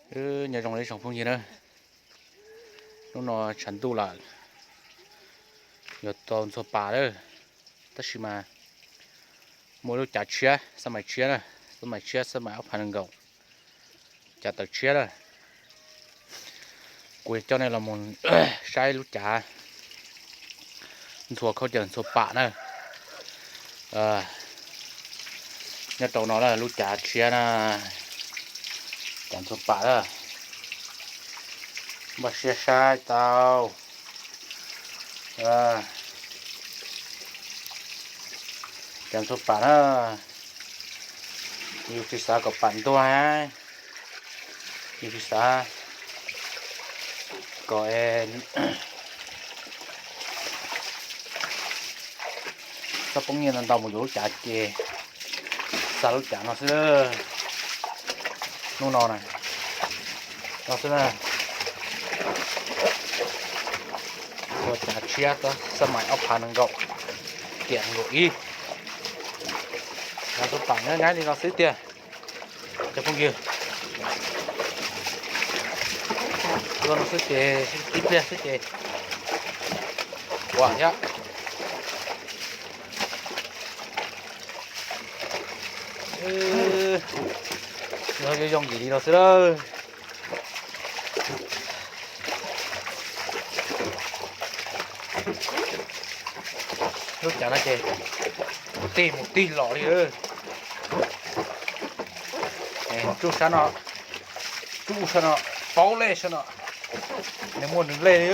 Nyob zoo ib tsoom phooj ywg na, hnub no tshav ntuj lawm, yuav tau ntxhua pam lawm, tab sis mas muaj lub cav tshiab, xab mais tshiab na, xab mais tshiab, xab mais ob phav nees nkaum, cav tawm tshiab na. Kuv yuav coj nej los mus saib lub cav ntxhua khaub ncaws ntxhua pam na. Nyob rau no na lub cav tshiab na, cav ntxhua pam na. Npaj siab saib tau. Cav ntxhua pam na, yus tsis xav kom pam ntuag, yus tsis xav kom txhob poob nyiaj ntau mus yuav lub cav ces xa lub cav no xwb. Hnub no na, no xwb na. Ua cav tshiab xab mais ob phav nees nkaum, kiam nees nkaum ib. Ntxhua pam nyob nyaib li no xwb tiag cov phooj ywg. Ua no xwb ces tib pliag xwb ces ua thiab. Zoo zoo yim li no xwb lawm. Lub cav no ces tig mus tig los li. Tsuj sab no, tsuj sab no, paub lej sab no, nws muaj nws lej li.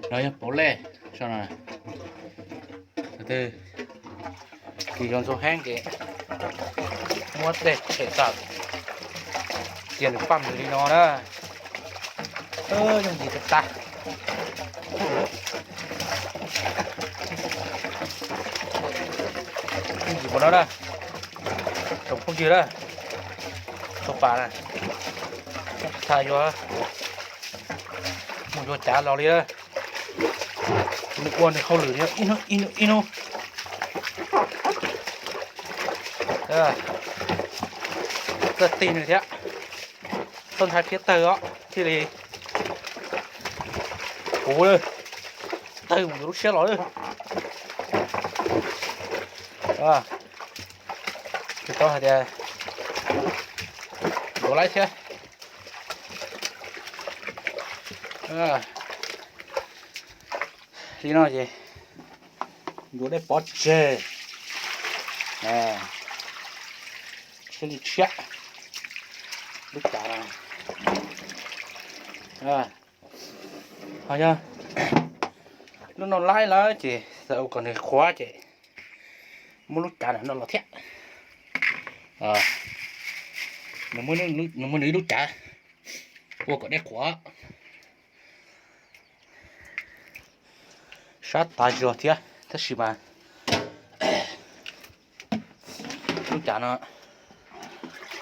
No yog paub lej, kis yog ntxhua heeb ces muab tej tshem tawm cia nws paj nws li no na. Yooj yim tas tas. Yooj yim ua no na, tsoom phooj ywg na, txhua pas na, txhaj yuav mus yuav cav los li na. Nws ua nws hauj lwm ib hnub ib hnub. Txawj tig nws thiab, txhob ntshai phiab tawg os thiaj li puv lawm, tawg mus yuav lub siab los lawm. Tsis tau hais tias ntuav laib thiab. Li no ces ntuav dej pov tseg, tshiab li tshiab lub cav no. Ho yog lub no laib lawm ces txawm ua kom nws qhuav ces muab lub cav no los thiab. Nws muaj nws ib lub cav ua kom dej qhuav. Sab tas zog thiab tab sis mas lub cav no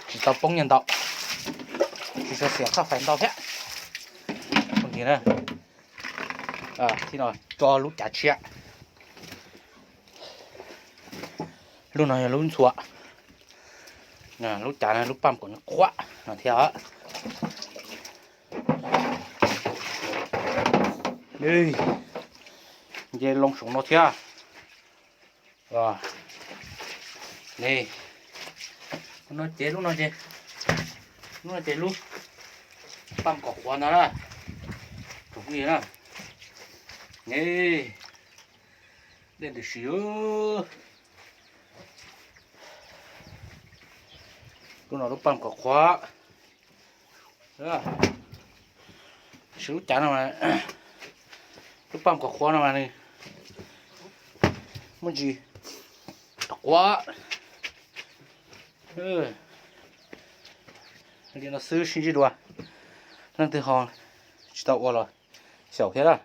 tsis tau poob nyiaj ntau, tsis tshua xiam txhaj fais ntau thiab. Thiab no tso lub cav tshiab. Lub no yog lub ntxhua, lub cav no lub paj kom nws qhuav no thiab. Nce loo saum no thiab. Ni, no ces lub no ces, lub no ces lub paj kom qhuav ntag na. Tsoom phooj ywg na, ni, dej ntws si. Lub no lub paj kom qhuav. Tab sis lub cav no, lub paj kom qhuav no mas nws muaj ntsis qhuav. Li no xwb sib ntsib dua, leej twg ho tsis tau ua los xyaum thiab na.